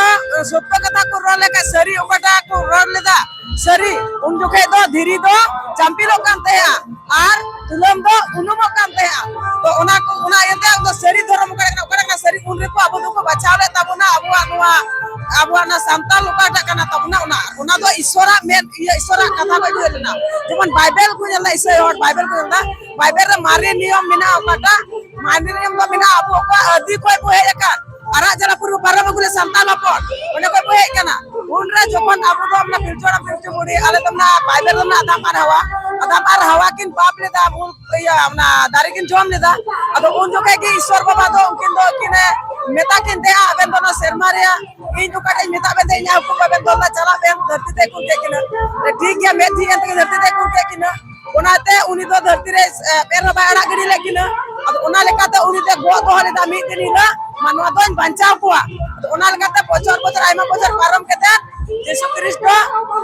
ᱥᱚᱛᱭᱚ ᱠᱟᱛᱷᱟ ᱠᱚ ᱨᱚᱲ ᱞᱮᱠᱷᱟᱱ ᱥᱟᱹᱨᱤ ᱚᱠᱟᱴᱟᱜ ᱠᱚ ᱨᱚᱲ ᱞᱮᱫᱟ ᱥᱟᱹᱨᱤ, ᱩᱱ ᱡᱚᱠᱷᱮᱡ ᱫᱚ ᱫᱷᱤᱨᱤ ᱫᱚ ᱪᱟᱢᱯᱤᱞᱚᱜ ᱠᱟᱱ ᱛᱟᱦᱮᱸᱜᱼᱟ ᱟᱨ ᱛᱩᱞᱟᱹᱢ ᱫᱚ ᱩᱱᱩᱢᱚᱜ ᱠᱟᱱ ᱛᱟᱦᱮᱸᱜᱼᱟ᱾ ᱛᱚ ᱚᱱᱟ ᱠᱚ, ᱚᱱᱟ ᱤᱭᱟᱹᱛᱮ ᱟᱵᱚ ᱫᱚ ᱥᱟᱹᱨᱤ ᱫᱷᱚᱨᱚᱢ ᱚᱠᱟᱴᱟᱜ ᱠᱟᱱᱟ, ᱚᱠᱟᱴᱟᱜ ᱠᱟᱱᱟ ᱥᱟᱹᱨᱤ, ᱩᱱ ᱨᱮᱠᱚ ᱟᱵᱚ ᱫᱚᱠᱚ ᱵᱟᱪᱷᱟᱣ ᱞᱮᱫ ᱛᱟᱵᱚᱱᱟ ᱟᱵᱚᱣᱟᱜ ᱱᱚᱣᱟ, ᱟᱵᱚᱣᱟᱜ ᱱᱚᱣᱟ ᱥᱟᱱᱛᱟᱞ ᱚᱠᱟᱴᱟᱜ ᱠᱟᱱᱟ ᱛᱟᱵᱚᱱᱟ, ᱚᱱᱟ, ᱚᱱᱟ ᱫᱚ ᱤᱥᱚᱨᱟᱜ ᱢᱮᱱ, ᱤᱭᱟᱹ, ᱤᱥᱚᱨᱟᱜ ᱠᱟᱛᱷᱟ ᱠᱚ ᱤᱭᱟᱹ ᱞᱮᱱᱟ᱾ ᱡᱮᱢᱚᱱ ᱵᱟᱭᱵᱮᱞ ᱠᱚ ᱧᱮᱞ ᱮᱫᱟ, ᱤᱥᱟᱹᱭ ᱦᱚᱲ ᱵᱟᱭᱵᱮᱞ ᱠᱚ ᱧᱮᱞ ᱮᱫᱟ, ᱵᱟᱭᱵᱮᱞ ᱨᱮ ᱢᱟᱨᱮ ᱱᱤᱭᱚᱢ ᱢᱮᱱᱟᱜᱼᱟ, ᱚᱠᱟᱴᱟᱜ ᱢᱟᱨᱮ ᱱᱤᱭᱚᱢ ᱫᱚ ᱢᱮᱱᱟᱜᱼᱟ ᱟᱵᱚ ᱚᱠᱟ ᱟᱹᱫᱤ ᱠᱷᱚᱱ ᱵᱚ ᱦᱮᱡ ᱟᱠᱟᱱ, ᱟᱨᱟᱜ ᱡᱟᱞᱟ ᱯᱩᱨ ᱵᱚ ᱯᱟᱨᱚᱢ ᱟᱹᱜᱩ ᱞᱮᱫ ᱥᱟᱱᱛᱟᱞ ᱦᱚᱯᱚᱱ, ᱚᱸᱰᱮ ᱠᱷᱚᱱ ᱵᱚ ᱦᱮᱡ ᱟᱠᱟᱱᱟ᱾ ᱩᱱᱨᱮ ᱡᱚᱠᱷᱚᱱ ᱟᱵᱚ ᱫᱚ ᱚᱱᱟ ᱯᱤᱞᱪᱩ ᱦᱟᱲᱟᱢ ᱯᱤᱞᱪᱩ ᱵᱩᱲᱦᱤ, ᱟᱞᱮ ᱫᱚ ᱚᱱᱟ ᱵᱟᱭᱵᱮᱞ ᱨᱮᱱᱟᱜ ᱟᱫᱟᱢ ᱟᱨ ᱦᱟᱣᱟ, ᱟᱫᱟᱢ ᱟᱨ ᱦᱟᱣᱟ ᱠᱤᱱ ᱯᱟᱯ ᱞᱮᱫᱟ, ᱢᱩᱞ, ᱤᱭᱟᱹ, ᱚᱱᱟ ᱫᱟᱨᱮ ᱠᱤᱱ ᱡᱚᱢ ᱞᱮᱫᱟ᱾ ᱟᱫᱚ ᱩᱱ ᱡᱚᱠᱷᱮᱡ ᱜᱮ ᱤᱥᱚᱨ ᱵᱟᱵᱟ ᱫᱚ ᱩᱱᱠᱤᱱ ᱫᱚ ᱠᱤᱱ ᱢᱮᱛᱟ ᱠᱤᱱ ᱛᱟᱦᱮᱸᱜᱼᱟ, ᱟᱵᱮᱱ ᱫᱚ ᱚᱱᱟ ᱥᱮᱨᱢᱟ ᱨᱮᱭᱟᱜ, ᱤᱧ ᱚᱠᱟᱴᱟᱜ ᱤᱧ ᱢᱮᱛᱟᱜ ᱵᱮᱱ ᱛᱟᱦᱮᱸ, ᱤᱧᱟᱹᱜ ᱦᱩᱠᱩᱢ ᱵᱟᱵᱮᱱ ᱫᱚᱦᱚ ᱞᱮᱫᱟ, ᱪᱟᱞᱟᱜ ᱵᱮᱱ, ᱫᱷᱟᱹᱨᱛᱤ ᱛᱮ ᱠᱩᱞ ᱠᱮᱫ ᱠᱤᱱᱟ᱾ ᱴᱷᱤᱠ ᱜᱮᱭᱟ, ᱢᱮᱫ ᱡᱷᱤᱡ ᱮᱱ ᱛᱮᱜᱮ ᱫᱷᱟᱹᱨᱛᱤ ᱛᱮ ᱠᱩᱞ ᱠᱮᱫ ᱠᱤᱱᱟ᱾ ᱚᱱᱟᱛᱮ ᱩᱱᱤ ᱫᱚ ᱫᱷᱟᱹᱨᱛᱤ ᱨᱮ, ᱮ, ᱮᱱ ᱨᱮᱦᱚᱸ ᱵᱟᱭ ᱟᱲᱟᱜ ᱜᱤᱰᱤ ᱞᱮᱫ ᱠᱤᱱᱟ᱾ ᱟᱫᱚ ᱚᱱᱟ ᱞᱮᱠᱟᱛᱮ ᱩᱱᱤ ᱫᱚ ᱜᱚᱜ ᱫᱚᱦᱚ ᱞᱮᱫᱟ ᱢᱤᱫ ᱫᱤᱱ ᱦᱤᱞᱳᱜ, ᱢᱟᱱᱣᱟ ᱫᱚᱧ ᱵᱟᱧᱪᱟᱣ ᱠᱚᱣᱟ᱾ ᱟᱫᱚ ᱚᱱᱟ ᱞᱮᱠᱟᱛᱮ ᱵᱚᱪᱷᱚᱨ ᱵᱚᱪᱷᱚᱨ, ᱟᱭᱢᱟ ᱵᱚᱪᱷᱚᱨ ᱯᱟᱨᱚᱢ ᱠᱟᱛᱮ ᱡᱤᱥᱩ ᱠᱷᱨᱤᱥᱴᱚ,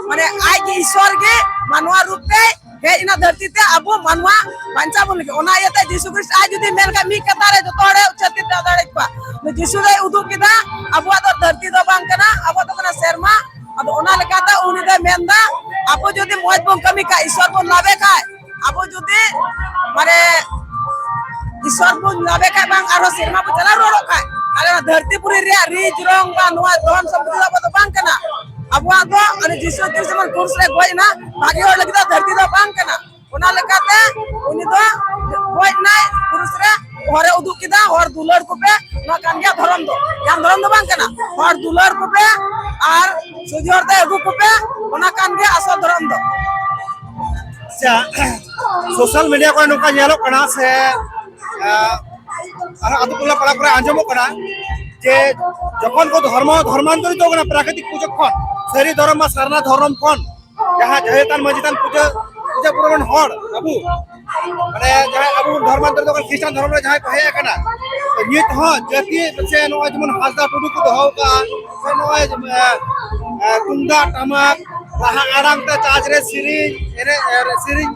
ᱢᱟᱱᱮ ᱟᱡ ᱜᱮ ᱤᱥᱚᱨ ᱜᱮ ᱢᱟᱱᱣᱟ ᱨᱩᱯ ᱛᱮ ᱦᱮᱡ ᱮᱱᱟ ᱫᱷᱟᱹᱨᱛᱤ ᱛᱮ ᱟᱵᱚ ᱢᱟᱱᱣᱟ ᱵᱟᱧᱪᱟᱣ ᱵᱚᱱ ᱞᱟᱹᱜᱤᱫ᱾ ᱚᱱᱟ ᱤᱭᱟᱹᱛᱮ ᱡᱤᱥᱩ ᱠᱷᱨᱤᱥᱴ ᱟᱡ ᱡᱩᱫᱤ ᱢᱮᱱ ᱠᱷᱟᱱ ᱢᱤᱫ ᱠᱟᱛᱷᱟ ᱨᱮ ᱡᱚᱛᱚ ᱦᱚᱲᱮ ᱩᱪᱟᱹᱨ ᱫᱟᱲᱮ ᱠᱚᱣᱟ᱾ ᱡᱤᱥᱩ ᱫᱚᱭ ᱩᱫᱩᱜ ᱠᱮᱫᱟ ᱟᱵᱚᱣᱟᱜ ᱫᱚ ᱫᱷᱟᱹᱨᱛᱤ ᱫᱚ ᱵᱟᱝ ᱠᱟᱱᱟ, ᱟᱵᱚᱣᱟᱜ ᱫᱚ ᱠᱟᱱᱟ ᱥᱮᱨᱢᱟ᱾ ᱟᱫᱚ ᱚᱱᱟ ᱞᱮᱠᱟᱛᱮ ᱩᱱᱤ ᱫᱚᱭ ᱢᱮᱱᱫᱟ, ᱟᱵᱚ ᱡᱩᱫᱤ ᱢᱚᱡᱽ ᱵᱚᱱ ᱠᱟᱹᱢᱤ ᱠᱷᱟᱡ, ᱤᱥᱚᱨ ᱵᱚᱱ ᱞᱟᱵᱮ ᱠᱷᱟᱡ, ᱟᱵᱚ ᱡᱩᱫᱤ ᱢᱟᱱᱮ ᱤᱥᱚᱨ ᱵᱚᱱ ᱞᱟᱵᱮ ᱠᱷᱟᱡ ᱵᱟᱝ ᱟᱨᱦᱚᱸ ᱥᱮᱨᱢᱟ ᱵᱚᱱ ᱪᱟᱞᱟᱣ ᱨᱩᱣᱟᱹᱲᱚᱜ ᱠᱷᱟᱡ, ᱛᱟᱦᱞᱮ ᱱᱚᱣᱟ ᱫᱷᱟᱹᱨᱛᱤ ᱯᱩᱨᱤ ᱨᱮᱭᱟᱜ ᱨᱤᱡ ᱨᱚᱝ ᱵᱟ ᱱᱚᱣᱟ ᱫᱷᱚᱱ ᱥᱚᱢᱯᱚᱛᱤ ᱫᱚ ᱟᱵᱚ ᱫᱚ ᱵᱟᱝ ᱠᱟᱱᱟ᱾ ᱟᱵᱚᱣᱟᱜ ᱫᱚ ᱚᱱᱮ ᱡᱤᱥᱩ ᱠᱷᱨᱤᱥᱴ ᱡᱮᱢᱚᱱ ᱠᱨᱩᱥ ᱨᱮ ᱜᱚᱡ ᱮᱱᱟ, ᱵᱷᱟᱜᱮ ᱦᱚᱲ ᱞᱟᱹᱜᱤᱫ ᱫᱚ ᱫᱷᱟᱹᱨᱛᱤ ᱫᱚ ᱵᱟᱝ ᱠᱟᱱᱟ᱾ ᱚᱱᱟ ᱞᱮᱠᱟᱛᱮ ᱩᱱᱤ ᱫᱚ ᱜᱚᱡ ᱮᱱᱟᱭ ᱠᱨᱩᱥ ᱨᱮ, ᱦᱚᱨᱮ ᱩᱫᱩᱜ ᱠᱮᱫᱟ, ᱦᱚᱲ ᱫᱩᱞᱟᱹᱲ ᱠᱚᱯᱮ, ᱱᱚᱣᱟ ᱠᱟᱱ ᱜᱮᱭᱟ ᱫᱷᱚᱨᱚᱢ ᱫᱚ᱾ ᱡᱟᱦᱟᱱ ᱫᱷᱚᱨᱚᱢ ᱫᱚ ᱵᱟᱝ ᱠᱟᱱᱟ, ᱦᱚᱲ ᱫᱩᱞᱟᱹᱲ ᱠᱚᱯᱮ ᱟᱨ ᱥᱚᱡᱷᱮ ᱦᱚᱨ ᱛᱮ ᱟᱹᱜᱩ ᱠᱚᱯᱮ, ᱚᱱᱟ ᱠᱟᱱ ᱜᱮᱭᱟ ᱟᱥᱚᱞ ᱫᱷᱚᱨᱚᱢ ᱫᱚ᱾ ᱟᱪᱪᱷᱟ, ᱥᱳᱥᱟᱞ ᱢᱤᱰᱤᱭᱟ ᱠᱚᱨᱮ ᱱᱚᱝᱠᱟ ᱧᱮᱞᱚᱜ ᱠᱟᱱᱟ ᱥᱮ, ᱟᱸ, ᱟᱨᱦᱚᱸ ᱟᱛᱳ ᱴᱚᱞᱟ ᱯᱟᱲᱟ ᱠᱚᱨᱮ ᱟᱸᱡᱚᱢᱚᱜ ᱠᱟᱱᱟ ᱡᱮ ᱡᱚᱠᱷᱚᱱ ᱠᱚ ᱫᱷᱚᱨᱢᱚ ᱫᱷᱚᱨᱢᱟᱱᱛᱚᱨᱤᱛᱚ ᱠᱟᱱᱟ ᱯᱨᱟᱠᱨᱤᱛᱤᱠ ᱯᱩᱡᱟᱹ ᱠᱷᱚᱱ, ᱥᱟᱹᱨᱤ ᱫᱷᱚᱨᱚᱢ ᱢᱟ ᱥᱟᱨᱱᱟ ᱫᱷᱚᱨᱚᱢ ᱠᱷᱚᱱ, ᱡᱟᱦᱟᱸ ᱡᱟᱦᱮᱨ ᱛᱷᱟᱱ ᱢᱟᱹᱡᱷᱤ ᱛᱷᱟᱱ ᱯᱩᱡᱟᱹ, ᱯᱩᱡᱟᱹ ᱯᱩᱨᱚᱱ ᱦᱚᱲ ᱟᱵᱚ, ᱢᱟᱱᱮ ᱡᱟᱦᱟᱸᱭ ᱟᱵᱚ ᱫᱷᱚᱨᱢᱟᱱᱛᱚᱨᱤᱛᱚ ᱠᱟᱱᱟ, ᱠᱷᱨᱤᱥᱴᱟᱱ ᱫᱷᱚᱨᱚᱢ ᱨᱮ ᱡᱟᱦᱟᱸᱭ ᱠᱚ ᱦᱮᱡ ᱟᱠᱟᱱᱟ, ᱱᱤᱛ ᱦᱚᱸ ᱡᱟᱹᱛᱤ ᱥᱮ ᱱᱚᱜᱼᱚᱭ ᱡᱮᱢᱚᱱ ᱦᱟᱸᱥᱫᱟ ᱴᱩᱰᱩ ᱠᱚ ᱫᱚᱦᱚ ᱟᱠᱟᱫᱼᱟ, ᱥᱮ ᱱᱚᱜᱼᱚᱭ, ᱮ, ᱮ, ᱛᱩᱢᱫᱟᱜ ᱴᱟᱢᱟᱠ ᱨᱟᱦᱟ ᱟᱲᱟᱝ ᱛᱮ ᱪᱟᱨᱪ ᱨᱮ ᱥᱮᱨᱮᱧ, ᱮᱱᱮᱡ, ᱮ, ᱥᱮᱨᱮᱧ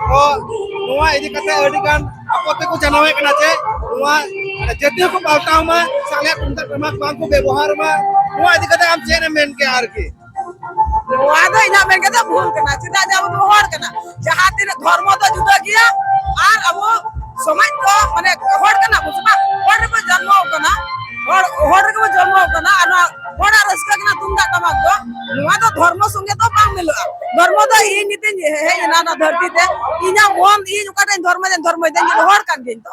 ᱠᱚ, ᱱᱚᱣᱟ ᱤᱫᱤ ᱠᱟᱛᱮ ᱟᱹᱰᱤ ᱜᱟᱱ ᱟᱯᱚᱛᱛᱤ ᱠᱚ ᱡᱟᱱᱟᱣᱮᱫ ᱠᱟᱱᱟ ᱡᱮ ᱱᱚᱣᱟ ᱡᱟᱹᱛᱤᱭᱚ ᱠᱚ ᱯᱟᱞᱴᱟᱣ ᱢᱟ, ᱥᱮ ᱟᱞᱮᱭᱟᱜ ᱛᱩᱢᱫᱟᱜ ᱴᱟᱢᱟᱠ ᱵᱟᱝ ᱠᱚ ᱵᱮᱵᱚᱦᱟᱨ ᱢᱟ, ᱱᱚᱣᱟ ᱤᱫᱤ ᱠᱟᱛᱮ ᱟᱢ ᱪᱮᱫ ᱮᱢ ᱢᱮᱱ ᱠᱮᱭᱟ ᱟᱨᱠᱤ? ᱱᱚᱣᱟ ᱫᱚ ᱤᱧᱟᱹᱜ ᱢᱮᱱ ᱠᱟᱛᱮ ᱵᱷᱩᱞ ᱠᱟᱱᱟ, ᱪᱮᱫᱟᱜ ᱡᱮ ᱟᱵᱚ ᱫᱚ ᱦᱚᱲ ᱠᱟᱱᱟ, ᱡᱟᱦᱟᱸ ᱛᱤᱱᱟᱹᱜ ᱫᱷᱚᱨᱢᱚ ᱫᱚ ᱡᱩᱫᱟᱹ ᱜᱮᱭᱟ, ᱟᱨ ᱟᱵᱚ ᱥᱚᱢᱟᱡᱽ ᱫᱚ ᱢᱟᱱᱮ ᱦᱚᱲ ᱠᱟᱱᱟ ᱵᱚᱱ ᱥᱮ ᱵᱟᱝ? ᱦᱚᱲ ᱨᱮᱵᱚ ᱡᱚᱱᱢᱚ ᱠᱟᱱᱟ, ᱦᱚᱲ, ᱦᱚᱲ ᱨᱮᱜᱮ ᱵᱚ ᱡᱚᱱᱢᱚ ᱠᱟᱱᱟ, ᱟᱨ ᱱᱚᱣᱟ ᱦᱚᱲᱟᱜ ᱨᱟᱹᱥᱠᱟᱹ ᱠᱟᱱᱟ ᱛᱩᱢᱫᱟᱜ ᱴᱟᱢᱟᱠ ᱫᱚ, ᱱᱚᱣᱟ ᱫᱚ ᱫᱷᱚᱨᱢᱚ ᱥᱚᱸᱜᱮ ᱫᱚ ᱵᱟᱝ ᱢᱤᱞᱟᱹᱜᱼᱟ᱾ ᱫᱷᱚᱨᱢᱚ ᱫᱚ ᱤᱧ ᱱᱤᱛᱤᱧ ᱦᱮᱡ ᱮᱱᱟ ᱱᱚᱣᱟ ᱫᱷᱟᱹᱨᱛᱤ ᱛᱮ, ᱤᱧᱟᱹᱜ ᱢᱚᱱ, ᱤᱧ ᱚᱠᱟᱴᱟᱜ ᱤᱧ ᱫᱷᱚᱨᱢᱚ, ᱫᱷᱚᱨᱢᱚᱭ ᱫᱟᱹᱧ, ᱤᱧ ᱫᱚ ᱦᱚᱲ ᱠᱟᱱ ᱜᱤᱭᱟᱹᱧ ᱛᱚ,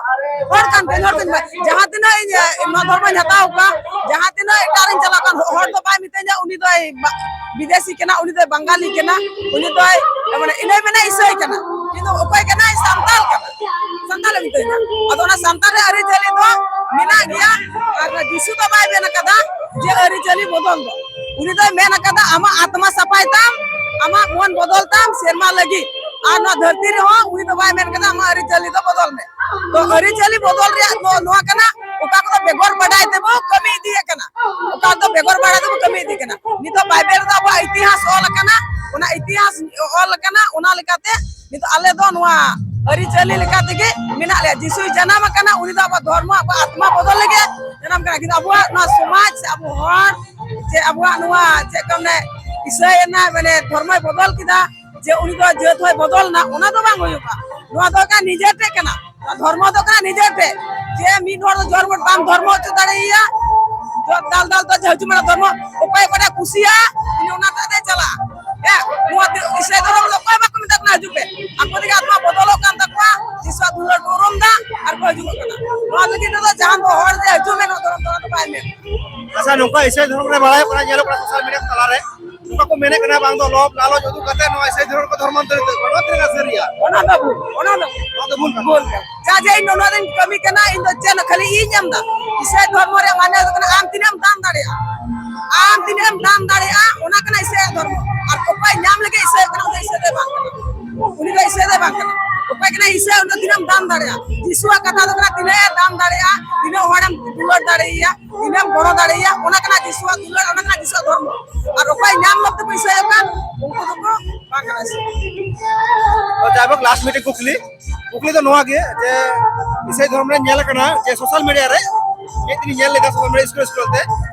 ᱦᱚᱲ ᱠᱟᱱ ᱜᱤᱭᱟᱹᱧ, ᱦᱚᱲ ᱠᱟᱱ ᱜᱤᱭᱟᱹᱧ᱾ ᱡᱟᱦᱟᱸ ᱛᱤᱱᱟᱹᱜ ᱤᱧ, ᱮ, ᱱᱚᱣᱟ ᱫᱷᱚᱨᱢᱚᱧ ᱦᱟᱛᱟᱣ ᱠᱟᱜ, ᱡᱟᱦᱟᱸ ᱛᱤᱱᱟᱹᱜ ᱮᱴᱟᱜ ᱨᱤᱧ ᱪᱟᱞᱟᱜ ᱠᱟᱱ, ᱦᱚᱲ ᱫᱚ ᱵᱟᱭ ᱢᱤᱛᱟᱹᱧᱟ ᱩᱱᱤ ᱫᱚᱭ ᱵᱟ-, ᱵᱤᱫᱮᱥᱤ ᱠᱟᱱᱟ, ᱩᱱᱤ ᱫᱚᱭ ᱵᱟᱝᱜᱟᱞᱤ ᱠᱟᱱᱟ, ᱩᱱᱤ ᱫᱚᱭ, ᱢᱟᱱᱮ, ᱤᱱᱟᱹᱭ ᱢᱮᱱᱟ ᱤᱥᱟᱹᱭ ᱠᱟᱱᱟ, ᱠᱤᱱᱛᱩ ᱚᱠᱚᱭ ᱠᱟᱱᱟᱭ? ᱥᱟᱱᱛᱟᱲ ᱠᱟᱱᱟ, ᱥᱟᱱᱛᱟᱲᱮ ᱢᱤᱛᱟᱹᱧᱟ᱾ ᱟᱫᱚ ᱚᱱᱟ ᱥᱟᱱᱛᱟᱲ ᱨᱮ ᱟᱹᱨᱤᱪᱟᱹᱞᱤ ᱫᱚ ᱢᱮᱱᱟᱜ ᱜᱮᱭᱟ, ᱟᱨ ᱡᱤᱥᱩ ᱫᱚ ᱵᱟᱭ ᱢᱮᱱ ᱟᱠᱟᱫᱟ ᱡᱮ ᱟᱹᱨᱤᱪᱟᱹᱞᱤ ᱵᱚᱫᱚᱞ ᱫᱚ᱾ ᱩᱱᱤ ᱫᱚᱭ ᱢᱮᱱ ᱟᱠᱟᱫᱟ, "ᱟᱢᱟᱜ ᱟᱛᱢᱟ ᱥᱟᱯᱷᱟᱭ ᱛᱟᱢ, ᱟᱢᱟᱜ ᱢᱚᱱ ᱵᱚᱫᱚᱞ ᱛᱟᱢ ᱥᱮᱨᱢᱟ ᱞᱟᱹᱜᱤᱫ᱾" ᱟᱨ ᱱᱚᱣᱟ ᱫᱷᱟᱹᱨᱛᱤ ᱨᱮᱦᱚᱸ ᱩᱱᱤ ᱫᱚ ᱵᱟᱭ ᱢᱮᱱ ᱟᱠᱟᱫᱟ, "ᱟᱢᱟᱜ ᱟᱹᱨᱤᱪᱟᱹᱞᱤ ᱫᱚ ᱵᱚᱫᱚᱞ ᱢᱮ᱾" ᱛᱚ ᱟᱹᱨᱤᱪᱟᱹᱞᱤ ᱵᱚᱫᱚᱞ ᱨᱮᱭᱟᱜ ᱫᱚ ᱱᱚᱣᱟ ᱠᱟᱱᱟ, ᱚᱠᱟ ᱠᱚᱫᱚ ᱵᱮᱜᱚᱨ ᱵᱟᱰᱟᱭ ᱛᱮᱵᱚ ᱠᱟᱹᱢᱤ ᱤᱫᱤᱭᱮᱫ ᱠᱟᱱᱟ, ᱚᱠᱟ ᱫᱚ ᱵᱮᱜᱚᱨ ᱵᱟᱰᱟᱭ ᱛᱮᱵᱚ ᱠᱟᱹᱢᱤ ᱤᱫᱤ ᱠᱟᱱᱟ᱾ ᱱᱤᱛᱚᱜ ᱵᱟᱭᱵᱮᱞ ᱨᱮᱫᱚ ᱟᱵᱚᱣᱟᱜ ᱤᱛᱤᱦᱟᱥ ᱚᱞ ᱟᱠᱟᱱᱟ, ᱚᱱᱟ ᱤᱛᱤᱦᱟᱥ ᱚᱞ ᱟᱠᱟᱱᱟ, ᱚᱱᱟ ᱞᱮᱠᱟᱛᱮ ᱱᱤᱛᱚᱜ ᱟᱞᱮ ᱫᱚ ᱱᱚᱣᱟ ᱟᱹᱨᱤᱪᱟᱹᱞᱤ ᱞᱮᱠᱟ ᱛᱮᱜᱮ ᱢᱮᱱᱟᱜ ᱞᱮᱭᱟ᱾ ᱡᱤᱥᱩᱭ ᱡᱟᱱᱟᱢ ᱟᱠᱟᱱᱟ, ᱩᱱᱤ ᱫᱚ ᱟᱵᱚᱣᱟᱜ ᱫᱷᱚᱨᱢᱚ, ᱟᱵᱚᱣᱟᱜ ᱟᱛᱢᱟ ᱵᱚᱫᱚᱞ ᱞᱟᱹᱜᱤᱫ ᱡᱟᱱᱟᱢ ᱠᱟᱱᱟ, ᱠᱤᱱᱛᱩ ᱟᱵᱚᱣᱟᱜ ᱱᱚᱣᱟ ᱥᱚᱢᱟᱡᱽ ᱥᱮ ᱟᱵᱚ ᱦᱚᱲ ᱥᱮ ᱟᱵᱚᱣᱟᱜ ᱱᱚᱣᱟ ᱪᱮᱫ ᱠᱚ ᱢᱮᱱᱟ, ᱤᱥᱟᱹᱭ ᱮᱱᱟ, ᱢᱟᱱᱮ ᱫᱷᱚᱨᱢᱚᱭ ᱵᱚᱫᱚᱞ ᱠᱮᱫᱟ, ᱡᱮ ᱩᱱᱤ ᱫᱚ ᱡᱟᱹᱛ ᱦᱚᱸᱭ ᱵᱚᱫᱚᱞ ᱮᱱᱟ, ᱚᱱᱟ ᱫᱚ ᱵᱟᱝ ᱦᱩᱭᱩᱜᱼᱟ᱾ ᱱᱚᱣᱟ ᱫᱚ ᱠᱟᱱᱟ ᱱᱤᱡᱮ ᱴᱷᱮᱡ ᱠᱟᱱᱟ, ᱱᱚᱣᱟ ᱫᱷᱚᱨᱢᱚ ᱫᱚ ᱠᱟᱱᱟ ᱱᱤᱡᱮ ᱴᱷᱮᱡ᱾ ᱡᱮ ᱢᱤᱫ ᱦᱚᱲ ᱫᱚ ᱡᱚᱱᱢᱚ ᱵᱟᱢ ᱫᱷᱚᱨᱢᱚ ᱦᱚᱪᱚ ᱫᱟᱲᱮᱭᱟᱭᱟ, ᱫᱟᱞ ᱫᱟᱞ ᱛᱮ ᱦᱤᱡᱩᱜ ᱢᱮ ᱫᱷᱚᱨᱢᱚ, ᱚᱠᱚᱭ ᱚᱠᱟᱴᱟᱜ ᱠᱩᱥᱤᱭᱟᱜᱼᱟ, ᱩᱱᱤ ᱚᱱᱟᱴᱟᱜ ᱛᱮ ᱪᱟᱞᱟᱜᱼᱟ᱾ ᱦᱮᱸ, ᱱᱚᱣᱟ ᱫᱚ ᱤᱥᱟᱹᱭ ᱫᱷᱚᱨᱚᱢ ᱫᱚ ᱚᱠᱚᱭ ᱵᱟᱠᱚ ᱢᱮᱛᱟ ᱠᱚ ᱠᱟᱱᱟ ᱦᱤᱡᱩᱜ ᱯᱮ, ᱟᱠᱚ ᱛᱮᱜᱮ ᱟᱛᱢᱟ ᱵᱚᱫᱚᱞᱚᱜ ᱠᱟᱱ ᱛᱟᱠᱚᱣᱟ, ᱡᱤᱥᱩᱣᱟᱜ ᱫᱩᱞᱟᱹᱲ ᱠᱚ ᱩᱨᱩᱢ ᱮᱫᱟ ᱟᱨ ᱠᱚ ᱦᱤᱡᱩᱜ ᱠᱟᱱᱟ᱾ ᱱᱚᱣᱟ ᱞᱟᱹᱜᱤᱫ ᱛᱮᱫᱚ ᱡᱟᱦᱟᱱ ᱠᱚ ᱦᱚᱲ ᱡᱮ ᱦᱤᱡᱩᱜ ᱢᱮ, ᱱᱚᱣᱟ ᱫᱷᱚᱨᱚᱢ ᱫᱚ ᱚᱱᱟ ᱫᱚ ᱵᱟᱭ ᱢᱮᱱ᱾ ᱟᱪᱪᱷᱟ, ᱱᱚᱝᱠᱟ ᱤᱥᱟᱹᱭ ᱫᱷᱚᱨᱚᱢ ᱨᱮ ᱵᱟᱲᱟᱭᱚᱜ ᱠᱟᱱᱟ, ᱧᱮᱞᱚᱜ ᱠᱟᱱᱟ ᱥᱳᱥᱟᱞ ᱢᱤᱰᱤᱭᱟ ᱛᱟᱞᱟ ᱢᱮᱱᱮᱫ ᱠᱟᱱᱟ ᱵᱟᱝ ᱫᱚ ᱞᱚᱵᱷ ᱞᱟᱞᱚᱪ ᱩᱫᱩᱜ ᱠᱟᱛᱮ ᱱᱚᱣᱟ ᱤᱥᱟᱹᱭ ᱫᱷᱚᱨᱚᱢ ᱠᱚ ᱫᱷᱚᱨᱢᱟᱱᱛᱚᱨᱤᱛ ᱠᱟᱱᱟ, ᱱᱚᱣᱟ ᱛᱤᱱᱟᱹᱜ ᱜᱟᱱ ᱥᱟᱹᱨᱤᱭᱟ? ᱚᱱᱟ ᱫᱚ ᱵᱷᱩᱞ, ᱚᱱᱟ ᱫᱚ ᱱᱚᱣᱟ ᱫᱚ ᱵᱷᱩᱞ ᱠᱟᱱᱟ᱾ ᱵᱷᱩᱞ ᱠᱟᱱᱟ᱾ ᱡᱟ ᱡᱮ ᱤᱧ ᱫᱚ ᱱᱚᱣᱟ ᱫᱚᱧ ᱠᱟᱹᱢᱤ ᱠᱟᱱᱟ, ᱤᱧ ᱫᱚ ᱪᱮᱫ ᱦᱚᱸ ᱠᱷᱟᱹᱞᱤ ᱤᱧ ᱮᱢ ᱫᱟ᱾ ᱤᱥᱟᱹᱭ ᱫᱷᱚᱨᱢᱚ ᱨᱮᱭᱟᱜ ᱢᱟᱱᱮ ᱫᱚ ᱠᱟᱱᱟ ᱟᱢ ᱛᱤᱱᱟᱹᱜ ᱮᱢ ᱫᱟᱱ ᱫᱟᱲᱮᱭᱟᱜᱼᱟ, ᱟᱢ ᱛᱤᱱᱟᱹᱜ ᱮᱢ ᱫᱟᱱ ᱫᱟᱲᱮᱭᱟᱜᱼᱟ, ᱚᱱᱟ ᱠᱟᱱᱟ ᱤᱥᱟᱹᱭ ᱫᱷᱚᱨᱢᱚ᱾ ᱟᱨ ᱚᱠᱚᱭ ᱧᱟᱢ ᱞᱟᱹᱜᱤᱫ ᱤᱥᱟᱹᱭ ᱠᱟᱱᱟ, ᱩᱱᱤ ᱫᱚ ᱤᱥᱟᱹᱭ ᱫᱚ ᱵᱟᱝ ᱠᱟᱱᱟ, ᱩᱱᱤ ᱫᱚ ᱤᱥᱟᱹᱭ ᱫᱚ ᱵᱟᱝ ᱠᱟᱱᱟ᱾ ᱚᱠᱚᱭ ᱠᱟᱱᱟ ᱤᱥᱟᱹᱭ? ᱩᱱᱤ ᱫᱚ ᱛᱤᱱᱟᱹᱜ ᱮᱢ ᱫᱟᱱ ᱫᱟᱲᱮᱭᱟᱜᱼᱟ᱾ ᱡᱤᱥᱩᱣᱟᱜ ᱠᱟᱛᱷᱟ ᱫᱚ ᱠᱟᱱᱟ ᱛᱤᱱᱟᱹᱜ ᱮ ᱫᱟᱱ ᱫᱟᱲᱮᱭᱟᱜᱼᱟ, ᱛᱤᱱᱟᱹᱜ ᱦᱚᱲᱮᱢ ᱫᱩᱞᱟᱹᱲ ᱫᱟᱲᱮᱭᱟᱭᱟ, ᱛᱤᱱᱟᱹᱜ ᱮᱢ ᱜᱚᱲᱚ ᱫᱟᱲᱮᱭᱟᱭᱟ, ᱚᱱᱟ ᱠᱟᱱᱟ ᱡᱤᱥᱩᱣᱟᱜ ᱫᱩᱞᱟᱹᱲ, ᱚᱱᱟ ᱠᱟᱱᱟ ᱡᱤᱥᱩᱣᱟᱜ ᱫᱷᱚᱨᱢᱚ᱾ ᱟᱨ ᱚᱠᱚᱭ ᱧᱟᱢ ᱞᱟᱹᱜᱤᱫ ᱛᱮᱠᱚ ᱤᱥᱟᱹᱭᱚᱜ ᱠᱟᱱ, ᱩᱱᱠᱩ ᱫᱚᱠᱚ ᱵᱟᱝ ᱠᱟᱱᱟ ᱤᱥᱟᱹᱭ᱾ ᱛᱚ ᱡᱟᱭᱦᱳᱠ, ᱞᱟᱥᱴ ᱢᱤᱫᱴᱮᱱ ᱠᱩᱠᱞᱤ, ᱠᱩᱠᱞᱤ ᱫᱚ ᱱᱚᱣᱟ ᱜᱮ ᱡᱮ ᱤᱥᱟᱹᱭ ᱫᱷᱚᱨᱚᱢ ᱨᱮ ᱧᱮᱞ ᱟᱠᱟᱱᱟ ᱡᱮ ᱥᱳᱥᱟᱞ ᱢᱤᱰᱤᱭᱟ ᱨᱮ ᱢᱤᱫ ᱫᱤᱱ ᱧᱮᱞ ᱞᱮᱫᱟ ᱥᱳᱥᱟᱞ ᱢᱤᱰᱤᱭᱟ ᱥᱠᱨᱚᱞ ᱥᱠᱨᱚᱞ ᱛᱮ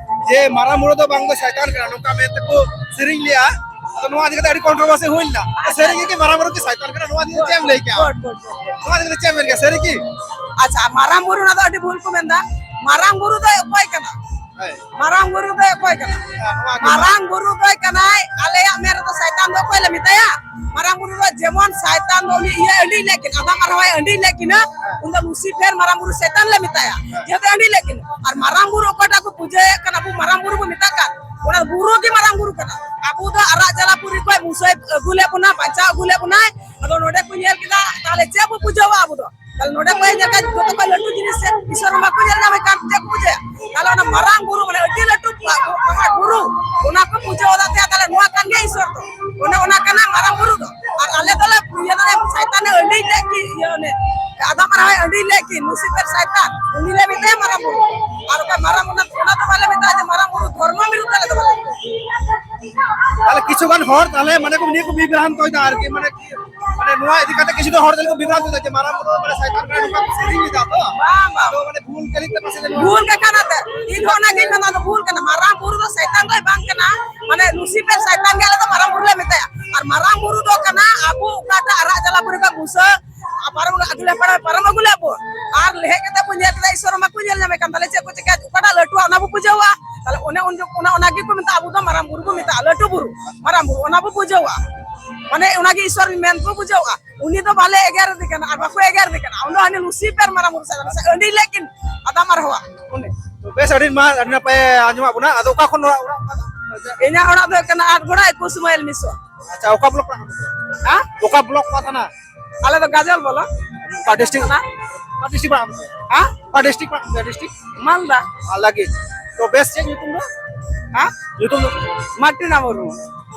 ᱡᱮ ᱢᱟᱨᱟᱝ ᱵᱩᱨᱩ ᱫᱚ ᱵᱟᱝ ᱫᱚ ᱥᱟᱭᱛᱟᱱ ᱠᱟᱱᱟ, ᱱᱚᱝᱠᱟ ᱢᱮᱱ ᱛᱮᱠᱚ ᱥᱮᱨᱮᱧ ᱞᱮᱜᱼᱟ᱾ ᱟᱫᱚ ᱱᱚᱣᱟ ᱤᱫᱤ ᱠᱟᱛᱮ ᱟᱹᱰᱤ ᱠᱚᱱᱴᱨᱳᱵᱷᱟᱨᱥᱤ ᱦᱩᱭ ᱞᱮᱱᱟ᱾ ᱥᱟᱹᱨᱤ ᱜᱮ ᱠᱤ ᱢᱟᱨᱟᱝ ᱵᱩᱨᱩ ᱠᱤ ᱥᱟᱭᱛᱟᱱ ᱠᱟᱱᱟ? ᱱᱚᱣᱟ ᱤᱫᱤ ᱠᱟᱛᱮ ᱪᱮᱫ ᱮᱢ ᱞᱟᱹᱭ ᱠᱮᱜᱼᱟ? ᱜᱚᱰ, ᱜᱚᱰ, ᱜᱚᱰ, ᱜᱚᱰ᱾ ᱱᱚᱣᱟ ᱤᱫᱤ ᱠᱟᱛᱮ ᱪᱮᱫ ᱮᱢ ᱢᱮᱱ ᱠᱮᱜᱼᱟ? ᱥᱟᱹᱨᱤ ᱠᱤ? ᱟᱪᱪᱷᱟ, ᱢᱟᱨᱟᱝ ᱵᱩᱨᱩ, ᱚᱱᱟ ᱫᱚ ᱟᱹᱰᱤ ᱵᱷᱩᱞ ᱠᱚ ᱢᱮᱱᱫᱟ᱾ ᱢᱟᱨᱟᱝ ᱵᱩᱨᱩ ᱫᱚ ᱚᱠᱚᱭ ᱠᱟᱱᱟ? ᱦᱳᱭ᱾ ᱢᱟᱨᱟᱝ ᱵᱩᱨᱩ ᱫᱚ ᱚᱠᱚᱭ ᱠᱟᱱᱟ? ᱦᱮᱸ, ᱱᱚᱣᱟ ᱜᱮ ᱢᱟᱨᱟᱝ ᱵᱩᱨᱩ ᱫᱚᱭ ᱠᱟᱱᱟᱭ, ᱟᱞᱮᱭᱟᱜ ᱢᱮᱱ ᱨᱮᱫᱚ ᱥᱟᱭᱛᱟᱱ ᱫᱚ ᱚᱠᱚᱭ ᱞᱮ ᱢᱮᱛᱟᱭᱟ? ᱢᱟᱨᱟᱝ ᱵᱩᱨᱩ ᱫᱚ ᱡᱮᱢᱚᱱ ᱥᱟᱭᱛᱟᱱ ᱫᱚ ᱩᱱᱤ ᱤᱭᱟᱹ ᱟᱹᱰᱤ ᱞᱮᱠᱤᱱ, ᱟᱫᱟᱢ ᱟᱨ ᱦᱟᱣᱟᱭ ᱟᱹᱰᱤ ᱞᱮᱠᱤᱱᱟ, ᱩᱱ ᱫᱚ ᱞᱩᱥᱤᱯᱷᱮᱨ ᱢᱟᱨᱟᱝ ᱵᱩᱨᱩ ᱥᱟᱭᱛᱟᱱ ᱞᱮ ᱢᱮᱛᱟᱭᱟ, ᱡᱮᱦᱮᱛᱩ ᱟᱹᱰᱤ ᱞᱮᱠᱤᱱ᱾ ᱟᱨ ᱢᱟᱨᱟᱝ ᱵᱩᱨᱩ ᱚᱠᱚᱭᱴᱟᱜ ᱠᱚ ᱯᱩᱡᱟᱹᱭᱮᱫ ᱠᱟᱱ, ᱟᱵᱚ ᱢᱟᱨᱟᱝ ᱵᱩᱨᱩ ᱵᱚ ᱢᱮᱛᱟᱜ ᱠᱟᱱ, ᱚᱱᱟ ᱵᱩᱨᱩ ᱜᱮ ᱢᱟᱨᱟᱝ ᱵᱩᱨᱩ ᱠᱟᱱᱟ᱾ ᱟᱵᱚ ᱫᱚ ᱟᱨᱟᱜ ᱡᱟᱞᱟᱯᱩᱨᱤ ᱠᱷᱚᱱ ᱢᱩᱥᱟᱹᱭ ᱟᱹᱜᱩ ᱞᱮᱫ ᱵᱚᱱᱟ, ᱵᱟᱧᱪᱟᱣ ᱟᱹᱜᱩ ᱞᱮᱫ ᱵᱚᱱᱟᱭ᱾ ᱟᱫᱚ ᱱᱚᱰᱮ ᱠᱚ ᱧᱮᱞ ᱠᱮᱫᱟ, ᱛᱟᱦᱞᱮ ᱪᱮᱫ ᱵᱚ ᱯᱩᱡᱟᱹᱣᱟ ᱟᱵᱚ ᱫᱚ? ᱛᱟᱦᱞᱮ ᱱᱚᱰᱮ ᱠᱚ ᱦᱮᱡ ᱞᱮᱱᱠᱷᱟᱱ ᱡᱚᱛᱚ ᱠᱷᱚᱱ ᱞᱟᱹᱴᱩ ᱡᱤᱱᱤᱥ ᱪᱮᱫ? ᱤᱥᱚᱨ ᱵᱟᱠᱚ ᱧᱮᱞ ᱧᱟᱢᱮ ᱠᱟᱱ, ᱪᱮᱫ ᱠᱚ ᱯᱩᱡᱟᱹᱭᱟ? ᱛᱟᱦᱞᱮ ᱚᱱᱟ ᱢᱟᱨᱟᱝ ᱵᱩᱨᱩ, ᱢᱟᱱᱮ ᱟᱹᱰᱤ ᱞᱟᱹᱴᱩ ᱯᱟᱦᱟᱲ ᱵᱩᱨᱩ, ᱚᱱᱟ ᱠᱚ ᱯᱩᱡᱟᱹ ᱟᱫᱟ ᱛᱮ, ᱛᱟᱦᱞᱮ ᱱᱚᱣᱟ ᱠᱟᱱ ᱜᱮᱭᱟ ᱤᱥᱚᱨ ᱫᱚ, ᱚᱱᱮ ᱚᱱᱟ ᱠᱟᱱᱟ ᱢᱟᱨᱟᱝ ᱵᱩᱨᱩ ᱫᱚ᱾ ᱟᱨ ᱟᱞᱮ ᱫᱚᱞᱮ ᱤᱭᱟᱹ ᱫᱚᱞᱮ ᱥᱟᱭᱛᱟᱱᱮ ᱟᱹᱰᱤ ᱞᱮᱫ ᱠᱤ, ᱤᱭᱟᱹ ᱚᱱᱮ ᱟᱫᱟᱢ ᱟᱨ ᱦᱟᱣᱟᱭ ᱟᱹᱰᱤ ᱞᱮᱫ ᱠᱤ, ᱞᱩᱥᱤᱯᱷᱮᱨ ᱥᱟᱭᱛᱟᱱ, ᱩᱱᱤ ᱞᱮ ᱢᱮᱛᱟᱭᱟ ᱢᱟᱨᱟᱝ ᱵᱩᱨᱩ᱾ ᱟᱨ ᱚᱠᱟ ᱢᱟᱨᱟᱝ, ᱚᱱᱟ, ᱚᱱᱟ ᱫᱚ ᱵᱟᱞᱮ ᱢᱮᱛᱟᱜᱼᱟ ᱡᱮ ᱢᱟᱨᱟᱝ ᱵᱩᱨᱩ ᱫᱷᱚᱨᱢᱚ ᱵᱤᱨᱩᱫᱷ ᱟᱞᱮ ᱫᱚ ᱵᱟᱞᱮ ᱢᱮᱛᱟᱜᱼᱟ᱾ ᱛᱟᱦᱞᱮ ᱠᱤᱪᱷᱩ ᱜᱟᱱ ᱦᱚᱲ ᱛᱟᱦᱞᱮ ᱢᱟᱱᱮ ᱠᱚ ᱱᱤᱭᱟᱹ ᱠᱚ ᱵᱤᱵᱷᱨᱟᱱᱛᱚᱭᱮᱫᱟ ᱟᱨᱠᱤ, ᱢᱟᱱᱮ ᱢᱟᱱᱮ ᱱᱚᱣᱟ ᱤᱫᱤ ᱠᱟᱛᱮ ᱠᱤᱪᱷᱩ ᱫᱚ ᱦᱚᱲ ᱫᱚᱠᱚ ᱵᱤᱵᱷᱨᱟᱱᱛ ᱮᱫᱟ ᱡᱮ ᱢᱟᱨᱟᱝ ᱵᱩᱨᱩ ᱢᱟᱱᱮ ᱥᱟᱭᱛᱟᱱ ᱠᱟᱱᱟ, ᱱᱚᱝᱠᱟ ᱠᱚ ᱥᱮᱨᱮᱧ ᱞᱮᱫᱟ ᱛᱚ᱾ ᱵᱟᱝ, ᱵᱟᱝ᱾ ᱟᱫᱚ ᱢᱟᱱᱮ ᱵᱷᱩᱞ ᱠᱟᱹᱞᱤ ᱛᱮ ᱯᱟᱥᱮ ᱡᱟᱹᱱᱤᱡ ᱵᱷᱩᱞ ᱠᱟᱛᱷᱟ ᱱᱟᱛᱮ᱾ ᱤᱧ ᱦᱚᱸ ᱚᱱᱟᱜᱤᱧ ᱢᱮᱱᱟ, ᱚᱱᱟ ᱵᱷᱩᱞ ᱠᱟᱱᱟ᱾ ᱢᱟᱨᱟᱝ ᱵᱩᱨᱩ ᱫᱚ ᱥᱟᱭᱛᱟᱱ ᱫᱚᱭ ᱵᱟᱝ ᱠᱟᱱᱟ, ᱢᱟᱱᱮ ᱞᱩᱥᱤᱯᱷᱮᱨ ᱥᱟᱭᱛᱟᱱ ᱜᱮ ᱟᱞᱮ ᱫᱚ ᱢᱟᱨᱟᱝ ᱵᱩᱨᱩ ᱞᱮ ᱢᱮᱛᱟᱭᱟ᱾ ᱟᱨ ᱢᱟᱨᱟᱝ ᱵᱩᱨᱩ ᱫᱚ ᱠᱟᱱᱟ ᱟᱵᱚ ᱚᱠᱟᱴᱟᱜ ᱟᱨᱟᱜ ᱡᱟᱞᱟ ᱯᱩᱨᱤ ᱠᱷᱚᱱ ᱵᱩᱥᱟᱹ ᱯᱟᱨᱚᱢ ᱟᱹᱜᱩ ᱞᱮ, ᱯᱟᱨᱚᱢ ᱟᱹᱜᱩ ᱞᱮᱫ ᱵᱚᱱ᱾ ᱟᱨ ᱦᱮᱡ ᱠᱟᱛᱮ ᱵᱚᱱ ᱧᱮᱞ ᱠᱮᱫᱟ ᱤᱥᱚᱨ ᱢᱟᱠᱚ ᱧᱮᱞ ᱧᱟᱢᱮ ᱠᱟᱱ, ᱛᱟᱦᱞᱮ ᱪᱮᱫ ᱠᱚ ᱪᱤᱠᱟᱹᱭᱟ? ᱚᱠᱟᱴᱟᱜ ᱞᱟᱹᱴᱩᱣᱟᱜ ᱚᱱᱟ ᱵᱚ ᱯᱩᱡᱟᱹᱣᱟ᱾ ᱛᱟᱦᱞᱮ ᱚᱱᱮ ᱩᱱ ᱡᱚᱠᱷᱚᱱ ᱚᱱᱟ, ᱚᱱᱟ ᱜᱮᱠᱚ ᱢᱮᱛᱟᱜᱼᱟ, ᱟᱵᱚ ᱫᱚ ᱢᱟᱨᱟᱝ ᱵᱩᱨᱩ ᱵᱚ ᱢᱮᱛᱟᱜᱼᱟ, ᱞᱟᱹᱴᱩ ᱵᱩᱨᱩ, ᱢᱟᱨᱟᱝ ᱵᱩᱨᱩ, ᱚᱱᱟ ᱵᱚ ᱯᱩᱡᱟᱹᱣᱟ᱾ ᱢᱟᱱᱮ ᱚᱱᱟ ᱜᱮ ᱤᱥᱚᱨ ᱢᱮᱱ ᱵᱚ ᱵᱩᱡᱷᱟᱹᱣᱟ᱾ ᱩᱱᱤ ᱫᱚ ᱵᱟᱞᱮ ᱮᱜᱮᱨᱮᱫᱮ ᱠᱟᱱᱟ ᱟᱨ ᱵᱟᱠᱚ ᱮᱜᱮᱨᱮᱫᱮ ᱠᱟᱱᱟ᱾ ᱩᱱᱤ ᱫᱚ ᱦᱟᱹᱱᱤ ᱞᱩᱥᱤᱯᱷᱮᱨ ᱢᱟᱨᱟᱝ ᱵᱩᱨᱩ ᱥᱟᱭ ᱟᱹᱰᱤ ᱞᱮᱠᱤᱱ ᱟᱫᱟᱢ ᱟᱨ ᱦᱟᱣᱟ᱾ ᱩᱱᱤ ᱵᱮᱥ, ᱟᱹᱰᱤ ᱢᱟ, ᱟᱹᱰᱤ ᱱᱟᱯᱟᱭ ᱟᱸᱡᱚᱢᱟᱜ ᱵᱚᱱᱟ᱾ ᱟᱫᱚ ᱚᱠᱟ ᱠᱷᱚᱱ ᱱᱚᱣᱟ ᱚᱲᱟᱜ ᱚᱠᱟ ᱫᱚ? ᱤᱧᱟᱹᱜ ᱚᱲᱟᱜ ᱫᱚ ᱦᱩᱭᱩᱜ ᱠᱟᱱᱟ ᱟᱴᱜᱚᱲᱟ ᱮᱠᱩᱥ ᱢᱟᱭᱤᱞ ᱢᱤᱥᱚ᱾ ᱟᱪᱪᱷᱟ, ᱚᱠᱟ ᱵᱞᱚᱠ ᱯᱟᱲᱟᱜ ᱠᱟᱱᱟ? ᱦᱮᱸ? ᱚᱠᱟ ᱵᱞᱚᱠ, ᱚᱠᱟ ᱛᱷᱟᱱᱟ? ᱟᱞᱮ ᱫᱚ ᱜᱟᱡᱚᱞ ᱵᱚᱞᱚ᱾ ᱚᱠᱟ ᱰᱤᱥᱴᱨᱤᱠᱴ? ᱛᱷᱟᱱᱟ? ᱚᱠᱟ ᱰᱤᱥᱴᱨᱤᱠᱴ ᱯᱟᱲᱟᱜ ᱠᱟᱱᱟ? ᱦᱮᱸ? ᱚᱠᱟ ᱰᱤᱥᱴᱨᱤᱠᱴ ᱯᱟᱲᱟᱜ ᱠᱟᱱᱟ? ᱰᱤᱥᱴᱨᱤᱠᱴ? ᱢᱟᱞᱫᱟ᱾ ᱟᱨ ᱞᱟᱹᱜᱤᱫ᱾ ᱛᱚ ᱵᱮᱥ, ᱪᱮᱫ ᱧᱩᱛᱩᱢ ᱫᱚ? ᱦᱮᱸ? ᱧᱩᱛᱩᱢ ᱫᱚ? ᱢᱟᱨᱴᱤᱱᱟ ᱢᱩᱨᱢᱩ᱾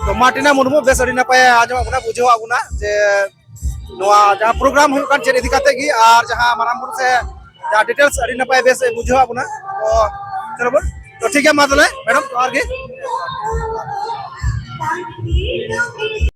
ᱛᱚ ᱢᱟᱨᱴᱤᱱᱟ ᱢᱩᱨᱢᱩ, ᱵᱮᱥ, ᱟᱹᱰᱤ ᱱᱟᱯᱟᱭ ᱟᱸᱡᱚᱢᱚᱜ ᱠᱟᱱᱟ, ᱵᱩᱡᱷᱟᱹᱣ ᱠᱟᱱᱟ ᱡᱮ ᱱᱚᱣᱟ ᱡᱟᱦᱟᱸ ᱯᱨᱳᱜᱨᱟᱢ ᱦᱩᱭᱩᱜ ᱠᱟᱱ ᱪᱮᱫ ᱤᱫᱤ ᱠᱟᱛᱮ ᱜᱮ, ᱟᱨ ᱡᱟᱦᱟᱸ ᱢᱟᱨᱟᱝ ᱵᱩᱨᱩ ᱥᱮ ᱡᱟᱦᱟᱸ ᱰᱤᱴᱮᱞᱥ ᱟᱹᱰᱤ ᱱᱟᱯᱟᱭ ᱵᱮᱥ ᱵᱩᱡᱷᱟᱹᱣ ᱠᱟᱱᱟ᱾ ᱛᱚ ᱪᱚᱞᱚ ᱵᱚᱱ, ᱛᱚ ᱴᱷᱤᱠ ᱜᱮᱭᱟ, ᱢᱟ ᱛᱟᱦᱚᱞᱮ ᱢᱮᱰᱟᱢ ᱡᱚᱦᱟᱨ ᱜᱮ᱾